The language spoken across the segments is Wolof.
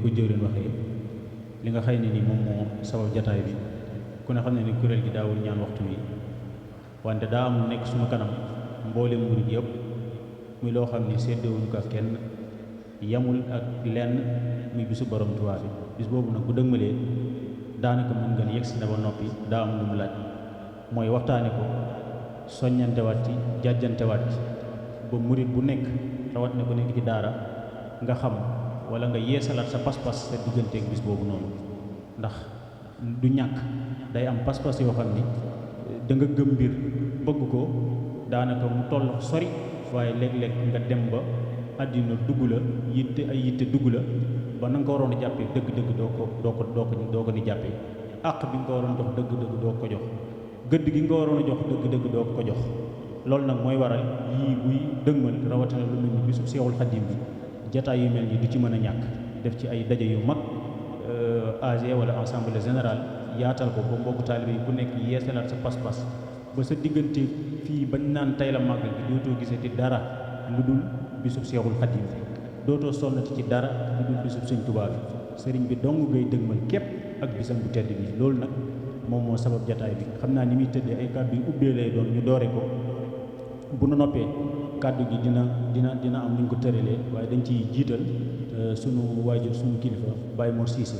ko jëwriñ waxee li nga xëy ne ni moom moo sabab jataay bi ku ne xam ne ni kuréel gi daawul ñaan waxtu wi wante daa am nekk suñu kanam mboolem murid yëpp muy loo xam ni séddewuñu ko ak kenn yamul ak lenn muy bisu borom Tuubaa bi bis boobu nag bu dëgmalee daanaka mën nga ni yegsi na ba noppi daa am lu mu laaj mooy waxtaane ko soññantewaat ci jàjjantewaat ci ba murid bu nekk rawat ne ko nekk ci daara nga xam wala nga yeesalaat sa pas-pas sa digganteeg bis boobu noonu ndax du ñàkk day am pas-pas yoo xam ni da nga gëm mbir bëgg ko daanaka mu toll sori waaye léeg-léeg nga dem ba àddina dugg la yitte dugg la ba na nga ko waroon a jàppee dëgg-dëgg doo ko ni jàppee àq bi nga ko waroon jox dëgg-dëgg doo ko jox gëdd gi nga ko waroon a jox dëgg-dëgg doo ko jox loolu nag mooy waral yii buy dëgmal rawatina lu mel ni bisu Seexul Xadiim bi jataay yu mel ni du ci mën a ñàkk def ci ay daje yu mag AG wala assemblée générale yaatal ko ba mbokku taalibe yi ku nekk yeesalaat sa pas-pas ba sa diggante fii bañ naan tey la màggal gi dootoo gisati dara lu dul bisub Seexul Xadiim dootoo sonnati ci dara lu dul bisub Sëñ Tuubaa bi sëriñ bi dong ngay dëgmal képp ak bisam bu tedd bi loolu nag moom moo sabab jataay bi xam naa ni muy tëddee ay kàddu yu ubbee lay doon ñu doore ko bu nu noppee kàddu gi dina am nuñ ko tëralee waaye dañ ciy jiital sunu waajur sunu kilifa Baye Mor Cissé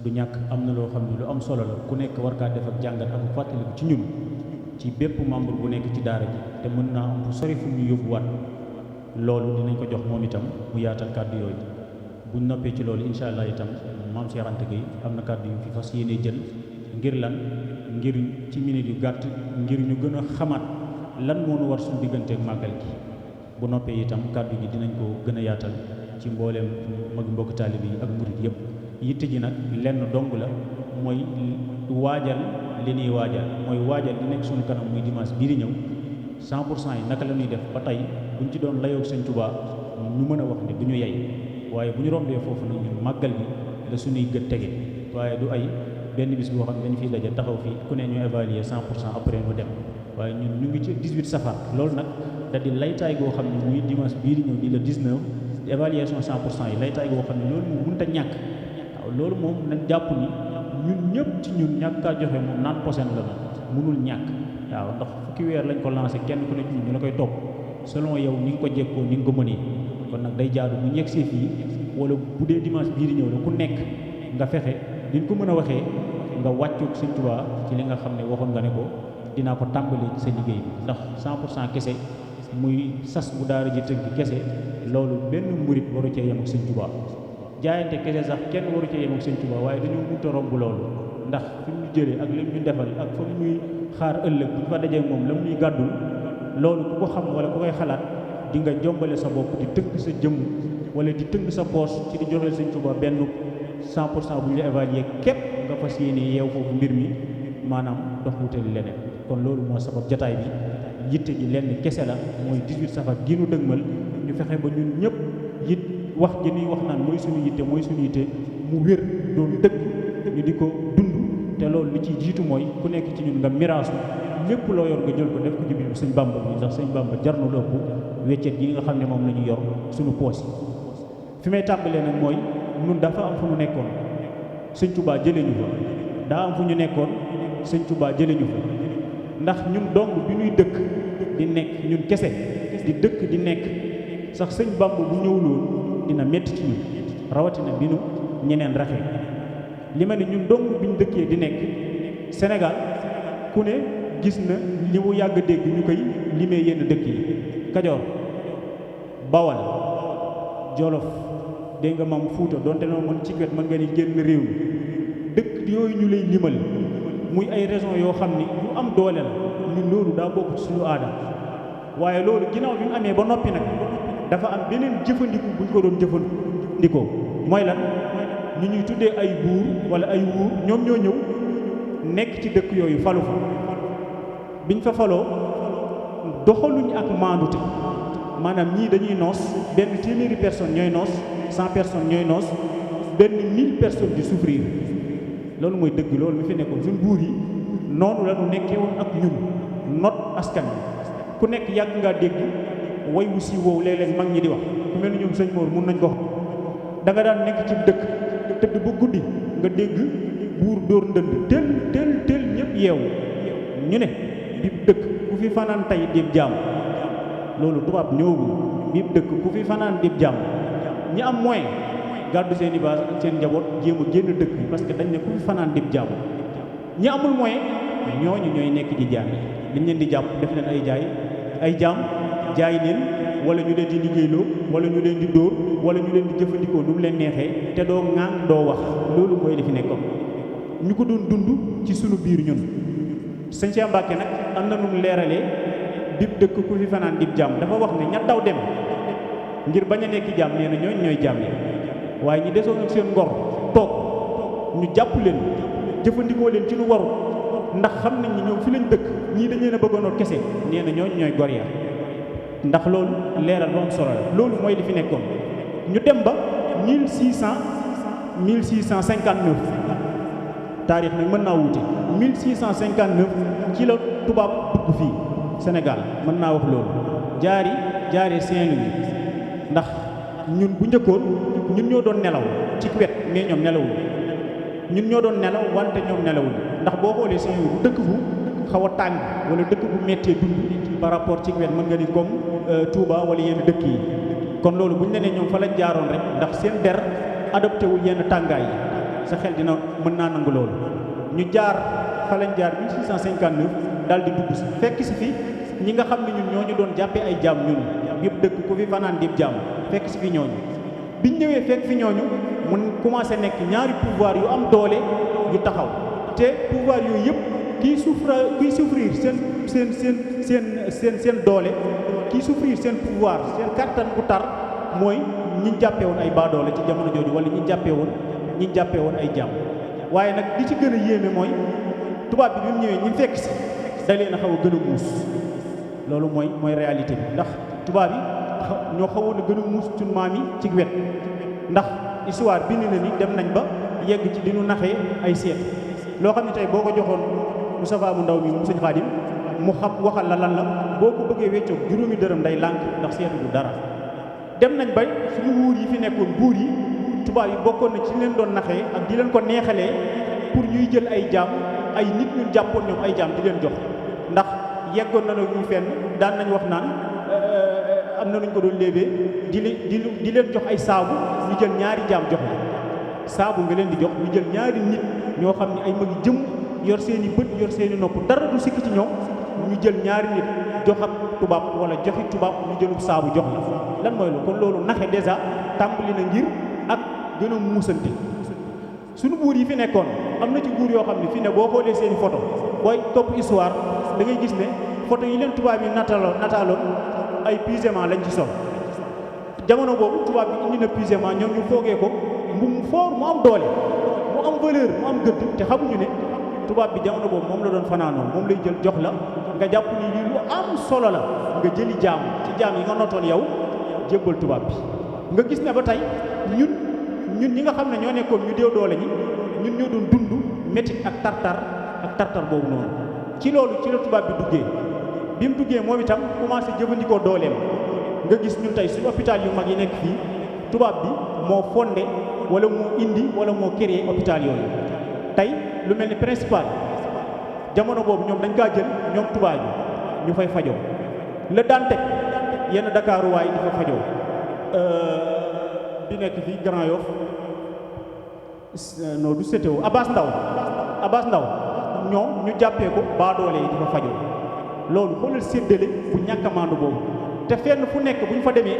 du ñàkk am na loo xam ne lu am solo la ku nekk war kaa def ak jàngat ak fàttaliku ci ñun ci bépp membre bu nekk ci daara ji te mën naa am fu sori fu ñu yóbbuwaat loolu dinañ ko jox moom itam mu yaatal kàddu yooyu buñ noppee ci loolu incha allah itam maam Cheikh Anta Gueye am na kàddu yu fi fas yéenee jël ngir lan ngir ci minute yu gàtt ngir ñu gën a xamaat lan moo nu war suñu digganteeg màggal gi bu noppee itam kàddu gi dinañ ko gën a yaatal ci mbooleem mag mbokk taalibe yi ak murid yëpp yitte ji nag lenn dong la mooy waajal li ñuy waajal mooy waajal li nekk suñu kanam muy dimanche bii di ñëw 100% yi naka la ñuy def ba tey buñ ci doon layoog Sëñ Tuubaa ñu mën a wax ni du ñu yey waaye bu ñu rombee foofu nag ñun màggal gi la suñuy gët tege waaye du ay benn bis boo xam ne dañu fiy daje taxaw fii ku ne ñu évaluer 100% après mu dem waaye ñun ñu ngi ci 18 safar loolu nag da di laytaay goo xam ne muy dimanche bii di ñëw di le 19 évaluation 100% yi laytaay goo xam ne loolu moom mënut a ñàkk waaw loolu moom nañ jàpp ni ñun ñëpp ci ñun ñàkk kaa joxe moom naan posen la moom mënul ñàkk waaw ndax fukki weer lañ ko lancé kenn ku ne ci ñun ñu la koy topp selon yow ni nga ko jekkoo ni nga ko mënee kon nag day jaadu bu ñegsee fii wala bu dee dimanche bii di ñëw la ku nekk nga fexe ni ñu ko mën a waxee nga wàccu Sëñ Tuubaa ci li nga xam ne waxoon nga ne ko dinaa ko tàmbali ci sa liggéey bi ndax 100% kese muy sas bu daara ji tënk kese loolu benn murit waru cee yem ak Sëñ Tuubaa jaayante kese sax kenn waru cee yem ak Sëñ Tuubaa waaye dañoo mënta romb loolu ndax fi mu jëlee ak li mu defal ak fa muy xaar ëllëg bu ñu fa dajee moom la mu ñuy gàddul loolu ku ko xam wala ku koy xalaat di nga jombale sa bopp di tënk sa jëmm wala di tënk sa poos ci di joxeel Sëñ Tuubaa benn 100% bu ñu la évaluer képp nga fas yéene yeew foofu mbir mi maanaam dox wutali leneen kon loolu moo sabab jataay bi yitte ji lenn kese la mooy 18 safar gi nu dëgmal ñu fexe ba ñun ñëpp it wax ji ñuy wax naan mooy suñu yitte mu wér doon dëgg ñu di ko dund te loolu li ciy jiitu mooy ku nekk ci ñun nga miraasu lépp loo yor nga jël ko def ko ci biir Sëñ Bàmba bi ndax Sëñ Bàmba jar na lu ëpp weccet yi nga xam ne moom la ñu yor suñu poos yi fi may tàmbalee nag mooy ñun dafa am fu ñu nekkoon Sëñ Tuubaa jëlee ñu fa daa am fu ñu nekkoon Sëñ Tuubaa jëlee ñu fa ndax ñun dong bi ñuy dëkk di nekk ñun kese di dëkk di nekk sax Sëñ Bàmba bu ñëwuloon dina métti ci ñun rawatina bi nu ñeneen raxee li ma ne ñun dong bi ñu dëkkee di nekk Sénégal ku ne gis na li mu yàgg dégg ñu koy limee yenn dëkk yi Kajoor Bawal Jolof dégg nga maam Fuuta donte noo mën ci wet mën nga ni génn réew mi dëkk yooyu ñu lay limal muy ay raison yoo xam ni yu am doole la ñun loolu daa bokk ci suñu aada waaye loolu ginnaaw bi mu amee ba noppi nag dafa am beneen jëfandiku bu ñu ko doon jëfandikoo mooy lan ñu ñuy tuddee ay buur wala ay wuur ñoom ñoo ñëw nekk ci dëkk yooyu falu fa biñ fa faloo doxaluñ ak maandute maanaam ñii dañuy noos benn téeméeri personnes ñooy noos 100 personnes ñooy noos benn 1000 personnes di souffrir loolu mooy dëgg loolu mi fi nekkoon suñ buur yi noonu la ñu nekkee woon ak ñun not askan bi ku nekk yàgg ngaa dégg way wu si woowu léeg-léeg mag ñi di wax ku mel ni ñoom sëñ Mor mun nañ ko da nga daan nekk ci dëkk tëdd ba guddi nga dégg buur dóor ndënd tël ñëpp yeewu ñu ne bib dëkk ku fi fanaan tey dib jaam. loolu tubaab ñëwagul bib dëkk ku fi fanaan dib jaam. ñi am moyen gàddu seen i baas ak seen njaboot jéem a génn dëkk bi parce que dañ ne ku fi fanaan dib jaam. ñi amul moyen ñooñu ñooy nekk di jaam dañ leen di jàpp def leen ay jaam jaay leen wala ñu leen di liggéeyloo wala ñu leen di dóor wala ñu leen di jëfandikoo nu mu leen neexee te doo ŋaan doo wax. loolu mooy li fi nekkoon ñu ko doon dund ci sunu biir ñun. sëñ Cheikh Mbacke nag am na nu mu leeralee dib dëkk ku fi fanaan dib jaam dafa wax ne ña daw dem ngir bañ a nekk jaam nee na ñooy jaam yi waaye ñi desoon ak seen ngor toog ñu jàpp leen jëfandikoo leen ci lu waru ndax xam nañ ni ñoom fi lañ dëkk ñii dañ leen a bëggoon kese nee na ñooy gor ya ndax loolu leeral lu am solo la. loolu mooy li fi nekkoon ñu dem ba 1659 taarix nag mën naa wuute 1659 ci la tubaab dugg fii Sénégal mën naa wax loolu jaare Saint-Louis ndax ñun bu njëkkoon ñun ñoo doon nelaw ci wet mais ñoom nelawul ñun ñoo doon nelaw wante ñoom nelawul ndax boo xoolee Saint-Louis dëkk bu xaw a tàng wala dëkk bu méttee dund par rapport ci wet mën nga ni comme Touba wala yenn dëkk yi kon loolu bu ñu nee ñoom fa lañ jaaroon rek ndax seen der adopté wul yenn tàngaay yi sa xel dina mën naa nangu loolu ñu jaar fa lañ jaar 1659 daal di dugg si fekk si fi ñi nga xam ne ñun ñoo ñu doon jàppee ay jaam ñun yëpp dëkk ku fi fanaan dib jaam fekk si fi ñooñu biñ ñëwee fekk fi ñooñu mun commencé nekk ñaari pouvoir yu am doole yu taxaw te pouvoir yooyu yëpp kiy souffrir seen doole kiy souffrir seen pouvoir seen kattan bu tar mooy ñi jàppee woon ay baadoole ci jamono jooju wala ñi jàppee woon ay jaam waaye nag li ci gën a yéeme mooy tubaab bi mu ñëwee ñi fekk si da leen a xaw a gën a muus loolu mooy réalité bi ndax tubaab yi ñoo xawoon a gën a muus suñu maam yi ci wet ndax histoire bind na ni dem nañ ba yegg ci di ñu naxee ay seet loo xam ne tey boo ko joxoon Moustapha mu ndaw mi mu sëñ Xaadim mu xam waxal la lan la boo ko bëggee weccoog juróomi dërëm day lànk ndax seetu du dara dem nañ ba suñu wuur yi fi nekkoon buur yi tubaab yi bokkoon na ci leen doon naxee ak di leen ko neexalee pour ñuy jël ay jaam ay nit ñun jàppoon ñoom ay jaam di leen jox ndax yeggoon na ñu fenn daan nañ wax naan am na nuñ ko doon léebee di leen jox ay saabu ñu jël ñaari jaam jox la saabu nga leen di jox ñu jël ñaari nit ñoo xam ne ay magi jëm yor seen i bët yor seen i nopp dara du sikk ci ñoom ñu jël ñaari nit jox ak tubaab wala joxi tubaab ñu jëlub saabu jox la lan mooy loolu kon loolu naxe dèjà tàmbali na ngir ak gën a muusante suñu buur yi fi nekkoon am na ci buur yoo xam ne fi ne boo xoolee seen i photo booy topp histoire da ngay gis ne photo yi leen tubaab yi nataaloon ay pyjama lañ ci sol jamono boobu tubaab bi indi na pyjama ñoom ñu foogee ko mu foor mu am doole mu am valeur mu am gëdd te xamuñu ne tubaab bi jamono boobu moom la doon fanaanoo moom lay jël jox la nga jàpp ni lii lu am solo la nga jëli jaam ci jaam yi nga nootoon yow jébbal tubaab bi nga gis ne ba tey ñun ñi nga xam ne ñoo nekkoon ñu déew doole ñi ñun ñoo doon dund métit ak tartar boobu noonu ci loolu ci la tubaab bi duggee bi mu duggee moom itam commencé jëfandikoo dooleem nga gis ñun tey suñu hôpital yu mag yi nekk fii tubaab bi moo fondé wala moo indi wala moo créé hôpital yooyu tey lu mel ni principal jamono boobu ñoom dañ kaa jël ñoom tubaab yi ñu fay fajoo la daan teg yenn Dakar waay di fa fajoo bi nekk fii Grand Yoff non du CTO Abass Ndao ñoom ñu jàppee ko baadoole yi di fa fajoo loolu xoolal séddale bu ñàkk a maandu boobu te fenn fu nekk bu ñu fa demee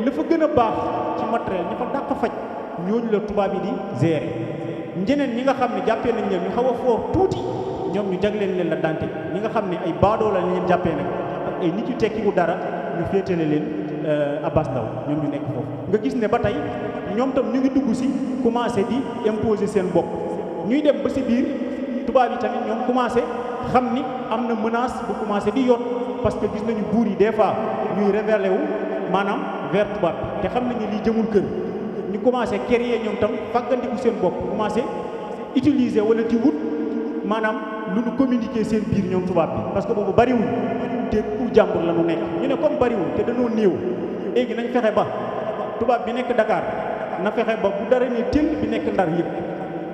la fa gën a baax ci matériel ña fa dàq faj ñooñu la tubaab yi di gérer ñeneen ñi nga xam ne jàppee nañ leen ñu xaw a foor tuuti ñoom ñu jagleen leen la dante ñi nga xam ne ay baadoo la leen jàppee nag ak ay nit yu tekkiwu dara ñu féetale leen Abass Ndao ñoom ñu nekk foofu nga gis ne ba tey ñoom tam ñu ngi dugg si commencé di imposer seen bopp ñuy dem ba si biir tubaab yi tamit ñoom commencé xam ni am na menace bu commencé di yot parce que gis nañu buur yi des fois ñuy révélé wu maanaam vers tubaab bi te xam nañu lii jëmul kër ñu commencé créer ñoom tam fàggandiku seen bopp commencé utiliser wala di wut maanaam lu ñu communiquer seen biir ñoom tubaab bi parce que boobu bariwuñ te ku jàmbur la ñu nekk ñu ne comme bariwuñ te dañoo néew léegi nañ fexe ba tubaab bi nekk Dakar na fexe ba bu dara ne teel bi nekk Ndar yëpp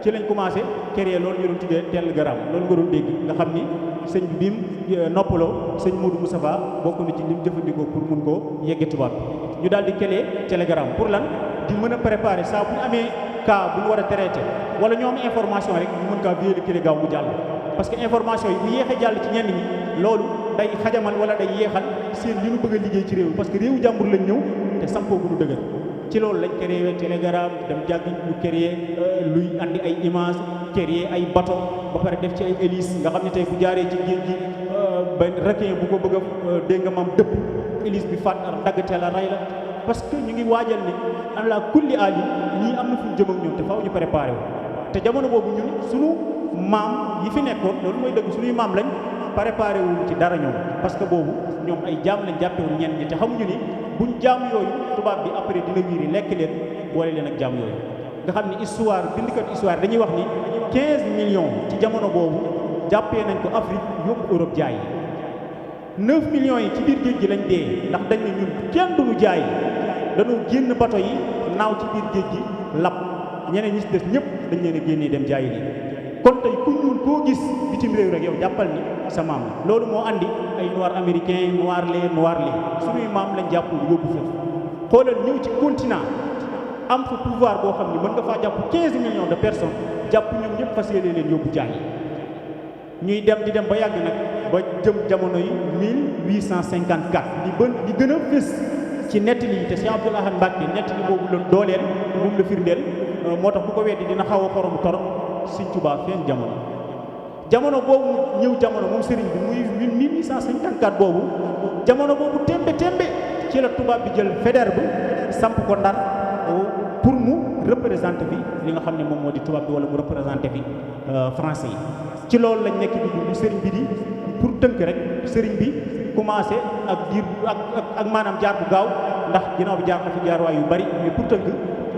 ci lañ commencé créer loolu ñu doon tuddee télégramme loolu nga doon dégg nga xam ni sëñ bi mu noppaloo sëñ Modou Moustapha bokk na ci lim jëfandikoo pour mun koo yegge tubaab ñu daal di créer télégramme pour lan di mën a préparer saa bu ñu amee cas bu ñu war a traité wala ñoo am information rek ñu mën kaa véhiculer gaaw mu jàll parce que information yi bu yéexee jàll ci ñenn ñi loolu day xajamal wala day yeexal seen li ñu bëgg a liggéey ci réew mi parce que réewu jàmbur lañ ñëw te sampoo gu ñu dëgër ci loolu lañ créé télégramme dem jàgg ñu créé luy andi ay image créé ay bateau ba pare def ci ay hélice nga xam ne tey bu jaaree ci géej gi ba requin bu ko bëgg a dégg nga maam dëpp hélice bi fàtt ndaggatee la rey la parce que ñu ngi waajal ne am la kulli aali ñii am na fu ñu jëm ak ñoom te faaw ñu préparé wu te jamono boobu ñun suñu maam yi fi nekkoon loolu mooy dëgg suñuy maam lañ préparé wu ci dara ñoom parce que boobu ñoom ay jaam lañ jàppewul ñenn ñi te xamuñu ni buñ jaam yooyu tubaab bi après dina wiiri lekk leen boole leen ak jaam yooyu nga xam ni histoire bindkat histoire dañuy wax ni 15 millions ci jamono boobu jàppee nañ ko Afrique yóbbu Europe jaay 9 millions yi ci biir géej gi lañ dee ndax dañ ne ñun kenn duñu jaay dañoo génn bato yi naaw ci biir géej gi lab ñeneen ñi ci des ñëpp dañ leen a génnee dem jaayi lii kon tey ku ñuul koo gis bitim réew rek yow jàppal ni sa maam la loolu moo andi ay noir américain noir lee suñuy maam lañ jàpp yóbbu foofu xoolal ñëw ci continent am fa pouvoir boo xam ne mën nga faa jàpp 15 millions de personnes jàpp ñoom ñëpp fas yéene leen yóbbu jaay ñuy dem di dem ba yàgg nag ba jëm jamono yi 1854 li gën a fës ci nettali yi te Cheikh Abdoul Ahad Mbacké nettali boobu la dooleel moom la firndeel moo tax bu ko weddi dina xaw a xorom torop Sëñ Tuubaa feeñ jamono boobu ñëw jamono moom sëriñ bi muy 1854 boobu jamono boobu tembe ci la tubaab bi jël Faidherbe bi samp ko Ndar pour mu représenter fi li nga xam ne moom moo di tubaab bi wala mu représenter fi français yi ci loolu lañ nekk di dund sëriñ bi di pour tënk rek sëriñ bi commencé ak diir ak maanaam jaar bu gaaw ndax ginnaaw bi jaar na fi jaarwaay yu bari mais pour tënk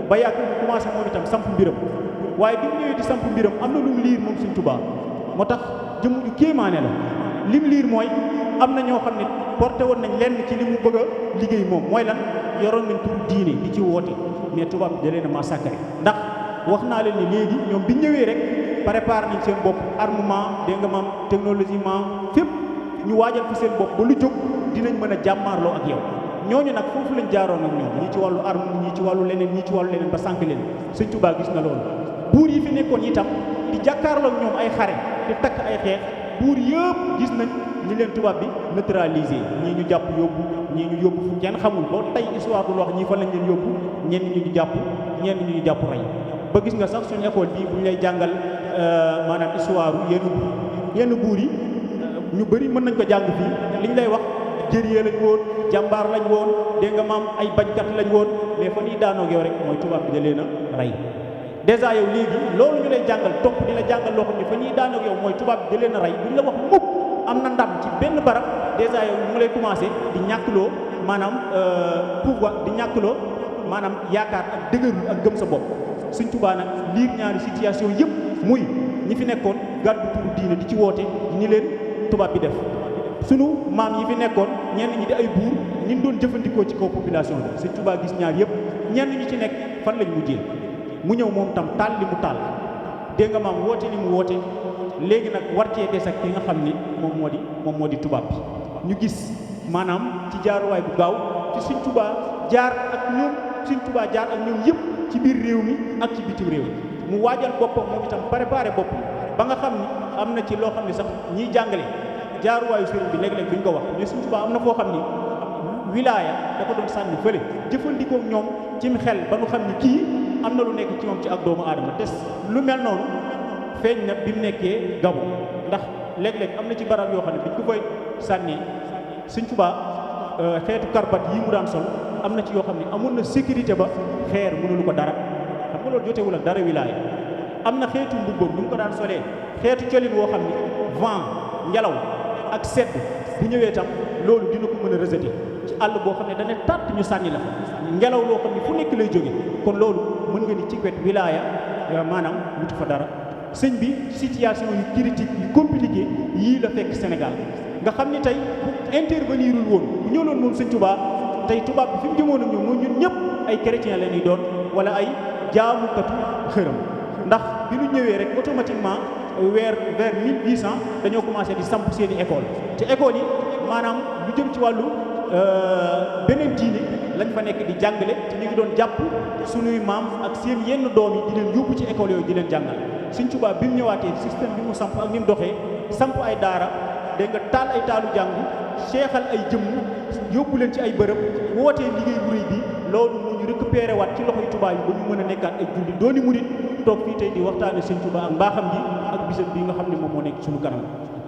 ba yàgg commencé moom itam samp mbiram waaye bi mu ñëwee di samp mbiram am na lu mu liir moom Sëñ Tuubaa moo tax jëmm ju kéemaane la li mu liir mooy am na ñoo xam ne porté woon nañ lenn ci li mu bëgg a liggéey moom mooy lan yoroon nañ tur diine di ci woote mais tubaab bi da leen a massacré ndax wax naa leen ni léegi ñoom bi ñëwee rek préparé nañ seen bopp armement dégg nga maam technologiquement fépp ñu waajal fi seen bopp ba lu jóg dinañ mën a jàmmaarloo ak yow ñooñu nag foofu lañ jaaroon ak ñoom ñii ci wàllu arme ñii ci wàllu leneen ba sànq leen Sëñ Tuubaa gis na loolu buur yi fi nekkoon itam di jàkkaarloo ak ñoom ay xare di takk ay xeex buur yëpp gis nañ ñi leen tubaab bi neutralisé ñii ñu jàpp yóbbu ñii ñu yóbbu fu kenn xamul ba tey histoire dul wax ñii fa lañ leen yóbbu ñenn ñi ñu jàpp ñenn ñi ñu jàpp rey ba gis nga sax suñu école bii bu ñu lay jàngal maanaam histoire yenn buur yi ñu bëri mën nañ ko jàng fii liñ lay wax guerrier lañ woon jàmbaar lañ woon dégg nga maam ay bañkat lañ woon mais fa ñuy daanoog yow rek mooy tubaab bi da leen a rey dèjà yow léegi loolu ñu lay jàngal topp di la jàngal loo xam ne fa ñuy daanoog yow mooy tubaab bi da leen a rey duñ la wax mukk am na ndam ci benn barab dèjà yow mu lay commencé di ñàkkloo maanaam pouvoir di ñàkkloo maanaam yaakaar ak dëgërul ak gëm sa bopp Sëñ Tuubaa nag liir ñaari situation yëpp muy ñi fi nekkoon gàddu turu diine di ci woote ñi leen tubaab bi def sunu maam yi fi nekkoon ñenn ñi di ay buur ñi doon jëfandikoo ci kaw population bi Sëñ Tuubaa gis ñaar yëpp ñenn ñi ci nekk fan lañ mujjee mu ñëw moom tam taal li mu taal dégg nga maam woote li mu woote léegi nag war cee des ak ki nga xam ni moom moo di tubaab bi ñu gis maanaam ci jaaruwaay bu gaaw ci Sëñ Tuubaa jaar ak ñoom Sëñ Tuubaa jaar ak ñoom yëpp ci biir réew mi ak ci bitim réew mu waajal boppam moom itam préparé boppam ba nga xam ni am na ci loo xam ne sax ñiy jàngale jaaruwaayu sëriñ bi léeg-léeg duñ ko wax mais Sëñ Tuubaa am na foo xam ni wilaaya da ko doon sànni fële jëfandikoo ñoom cim xel ba nu xam ni kii am na lu nekk ci moom ci ak doomu aadama des lu mel noonu feeñ na bi mu nekkee Gabon ndax léeg-léeg am na ci barab yoo xam ne biñ ko koy sànnee Sëñ Tuubaa xeetu karbat yi mu daan sol am na ci yoo xam ne amoon na sécurité ba xeer mënulu ko dara xam nga loolu jotewul ak dara wilaaya am na xeetu mbubbam ñu ngi ko daan solee xeetu colin woo xam ne vent ngelaw ak sedd bu ñëwee tam loolu dina ko mën a rejeter ci àll boo xam ne dana tàtt ñu sànni la fa ngelaw loo xam ne fu nekk lay jóge kon loolu mën nga ni ci wet wilaaya maanaam wutu fa dara sëñ bi situation yu critique yu compliqué yii la fekk Sénégal nga xam ni tey bu intervenirul woon bu ñëwloon moom Sëñ Tuubaa tey tubaab bi fi mu jëmoon ak ñoom mooy ñun ñëpp ay chrétien la ñuy doon wala ay jaamukatu xërëm. ndax bi ñu ñëwee rek automatiquement vers 1800 dañoo commencé di samp seeni école te école yi maanaam lu jëm ci wàllu beneen diine lañ fa nekk di jàngale te ñu ngi doon jàpp suñuy maam ak seen yenn doom yi di leen yóbbu ci école yooyu di leen jàngal. Sëñ Tuubaa bi mu ñëwaatee système bi mu samp ak ni mu doxee samp ay daara dégg nga taal ay taalu jàng seexal ay jëmm yóbbu leen ci ay bërëb wootee liggéey bu rëy bi loolu moo ñu récupéré waat ci loxoy Tuubaa yi ba ñu mën a nekkaat ay julli dooni murit toog fii tey di waxtaane Sëñ Tuubaa ak mbaaxam gi ak bisam bi nga xam ne moom moo nekk suñu kanam.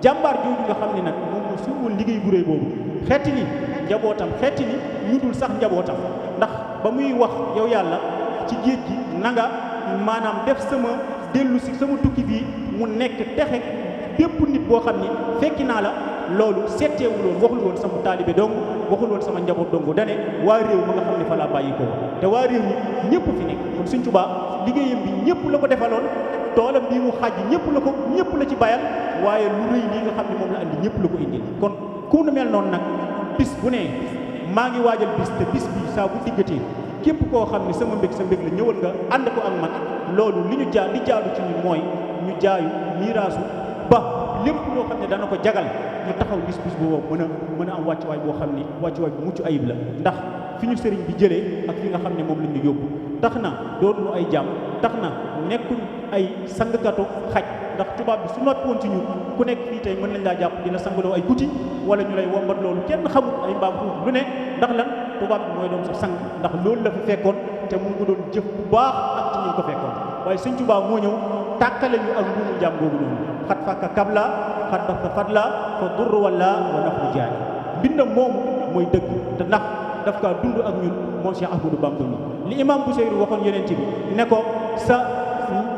jàmbaar jooju nga xam ne nag moom moo suñu liggéey bu rëy boobu xeeti ni njabootam xeeti ni ñu dul sax njabootam ndax ba muy wax yow yàlla ci géej gi nanga maanaam def sama dellu si sama tukki bii mu nekk texe bépp nit boo xam ni fekki naa la loolu seetteewul woon waxul woon sama taalibe dong waxul woon sama njaboot dong dane waa réew ma nga xam ne fa laa bàyyi ko te waa réew mi ñëpp fi nekk kon Sëñ Tuubaa liggéeyam bi ñëpp la ko defaloon toolam bii mu xàjj ñëpp la ci bayal waaye lu rëy lii nga xam ne moom la andi ñëpp la ko indil kon ku nu mel noonu nag bis bu ne maa ngi waajal bis te bis bi saa bu diggatee képp koo xam ne sama mbég sa mbég la ñëwal nga ànd ko ak man loolu li jaadu ci ñun mooy ñu jaayu miiraasu ba lépp loo xam ne dana ko jagal ñu taxaw bis boobu mën a am wàccuwaay boo xam ni wàccuwaay bu mucc ayib la ndax fi ñu sëriñ bi jëlee ak fi nga xam ne moom la ñu yóbbu tax na doon lu ay jàmm tax na nekkuñ ay sangkatu xaj ndax tubaab bi su noppi woon ci ñun ku nekk fii tey mën nañ laa jàpp dina sangaloo ay kuti wala ñu lay wombat loolu kenn xamul ay mbaam xuux lu ne ndax lan tubaab bi mooy doon sa sang ndax loolu la fi fekkoon te mu ngi doon jëf bu baax ak ci ñu ko fekkoon waaye Sëñ Tuubaa moo ñëw tàkkale ñu ak mbuumu jàmm googu noonu xat fakka kabla xat bakka fadla fa dur wala wa nafru jaay mbindam moomu mooy dëgg te ndax daf kaa dund ak ñun moom Cheikh Ahmadou Bamba mi li imam Busayri waxoon yonent bi ne ko sa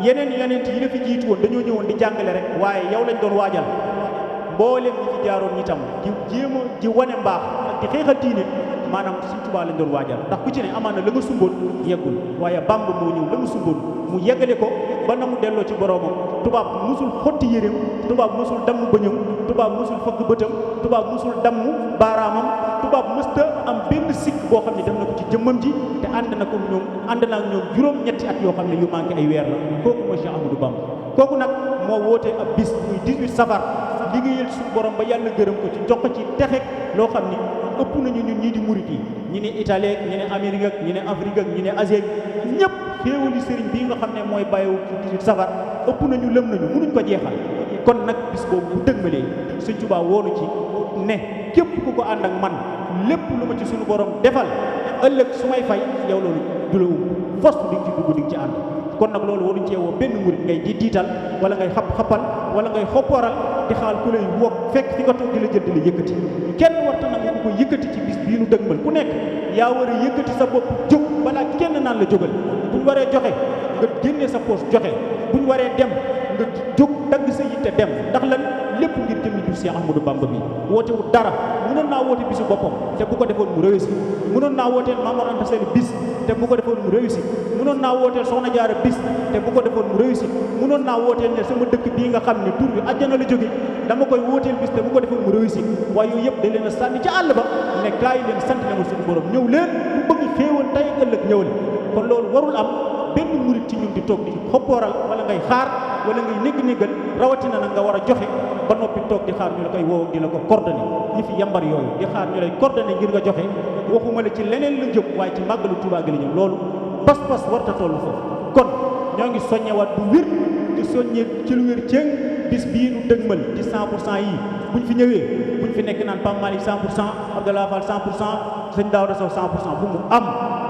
yeneen yonent yi la fi jiitu woon dañoo ñëwoon di jàngale rek waaye yow lañ doon waajal mbooleem ñi fi jaaroon ñi tam di jéem a di wane mbaax ak di xeexal diine maanaam Sëñ Tuubaa lañ doon waajal ndax ku ci ne amaan na la nga sumboon yeggul waaye Bamba moo ñëw la nga sumboon mu yeggale ko ba na mu delloo ci boroomam tubaab musul xotti yéreem tubaab musul damm bëñam tubaab musul fëgg bëtam tubaab musul damm baaraamam tubaab mësta am benn sikk boo xam ne def na ko ci jëmmam ji te ànd na ak ñoom juróom-ñetti at yoo xam ne yu manqué ay weer la kooku mooy Cheikh Ahmadou Bamba kooku nag moo woote ab bis muy 18 safar liggéeyal suñu borom ba yàlla gërëm ko ci jox ko ci texek loo xam ni ëpp nañu ñun ñii di murit yi ñi ne Italie ñi ne Amérique ak ñi ne Afrique ak ñi ne Asie ñëpp xéewali sëriñ bii nga xam ne mooy bàyyiwu ci 18 safar ëpp nañu lëm nañu mënuñ ko jeexal kon nag bis boobu bu dëgmalee Sëñ Tuubaa woonu ci ne képp ku ko ànd ak man lépp lu ma ci suñu borom defal ëllëg su may fay yow loolu du la fos di nga ci dugg di nga ci ànd kon nag loolu waruñ cee woo benn murit ngay di diital wala ngay xappal wala ngay xoppooral di xaal ku lay wokk fekk fi nga toog di la jël di la yëkkati kenn warta nag ku ko yëkkati ci bis bii nu dëgmal ku nekk yaa war a yëkkati sa bopp jóg balaa kenn naan la jógal buñ waree joxe nga génnee sa poos joxe buñ waree dem nga jóg dagg sa yitte dem ndax lan lépp ngir jëmmi jur Cheikh Ahmadou Bamba bi woote wu dara mënoon naa woote bisu boppam te bu ko defoon mu réussir mënoon naa wooteel Maam Mor Anta Sali bis te bu ko defoon mu réussir mënoon naa wooteel Soxna Jaara bis te bu ko defoon mu réussir mënoon naa wooteel ne sama dëkk bii nga xam ne tur bi àjjana la jóge dama koy wooteel bis te bu ko defoon mu réussir waaye yooyu yëpp da leen a sànni ca àll ba ne gaa yi leen sant na ma suñu borom ñëw leen bu bëgg xéewal tey ëllëg ñëwal kon loolu warul am benn murit ci ñun di toog di xoppooral wala ngay xaar wala ngay négg-néggal rawatina nag nga war a joxe ba noppi toog di xaar ñu la koy woo di la ko coordonné ñi fi yambar yooyu di xaar ñu lay coordonné ngir nga joxe waxuma la ci leneen la jëm waaye ci màggalu Tuubaa gi la ñëw loolu pas-pas warta toll foofu kon ñoo ngi soññewaat bu wér di soññe ci lu wér ceeng bis bii nu dëgmal di 100% yi buñ fi ñëwee buñ fi nekk naan Pape Malick 100% Abdallah Fall 100% sëñ Daouda Sow 100% bu mu am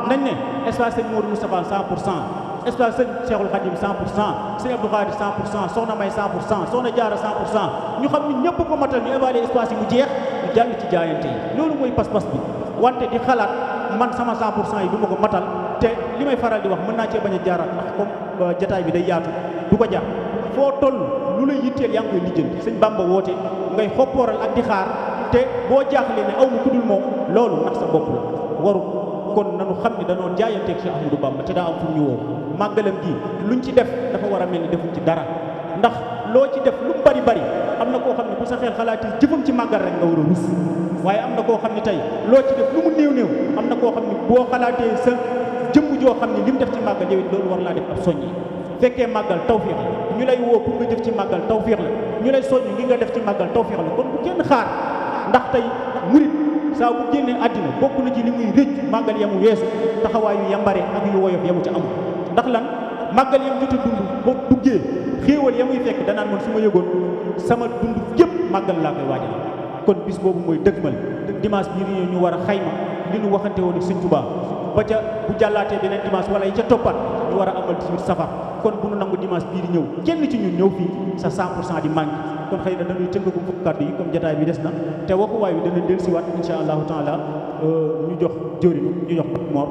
nañ ne espace sëñ Modou Moustapha 100% espace sëñ Cheikhul Khadim 100% sëñ Abdou Khadir 100% soxna May 100% soxna Jaara 100% ñu xam ni ñëpp ko matal ñu évaluer espace yi mu jeex ñu jàll ci jaayante yi loolu mooy pas-pas bi wante di xalaat man sama 100% yi du ma ko matal te li may faral di wax mën naa cee bañ a jaaraat ndax comme jataay bi day yaatu du ko jaar foo toll lu la yitteel yaa ngi koy lijjanti sëñ Bamba woote ngay xoppooral ak di xaar te boo jaaxlee ne aw ma ku dul moom loolu ndax sa bopp la waru kon nanu xam ne danoo jaayanteeg Cheikh Ahmadou Bamba te daa am fu ñu woo màggalam gi luñ ci def dafa war a mel ni defuñ ci dara ndax loo ci def lu bari bari am na koo xam ne bu sa xel xalaatee jëfam ci màggal rek nga war a rus waaye am na koo xam ne tey loo ci def lu mu néew néew am na koo xam ne boo xalaatee sa jëmm joo xam ne li mu def ci màggal yow it loolu war laa def ab soññi fekkee màggal tawfiix la ñu lay woo pour nga jëf ci màggal tawfiix la ñu lay soññ ngi nga def ci màggal tawfiix la kon bu kenn xaar ndax tey murit saa bu génnee àddina bokk na ci li muy rëcc màggal yamu weesu taxawaayu yambare ak yu woyof yamu ci am ndax lan màggal yam jot a dund boo duggee xéewal ya muy fekk danaan man su ma yëgoon sama dund yëpp màggal laa koy waajal kon bis boobu mooy dëgmal dimanche bii ñu war a xayma li ñu waxante woon ak Sëñ Tuubaa ba ca bu jàllaatee beneen dimanche wala yi ca toppat ñu war a amal 18 safar kon bu nu nangu dimanche bii di ñëw kenn ci ñun ñëw fii sa 100% di manqué kon xëy na dañuy tënk ko fukk kàddu yi comme jotaay bi des na te waxuwaay bi dana dellusiwaat incha allahu taala ñu jox jëriñ ñu jox Mor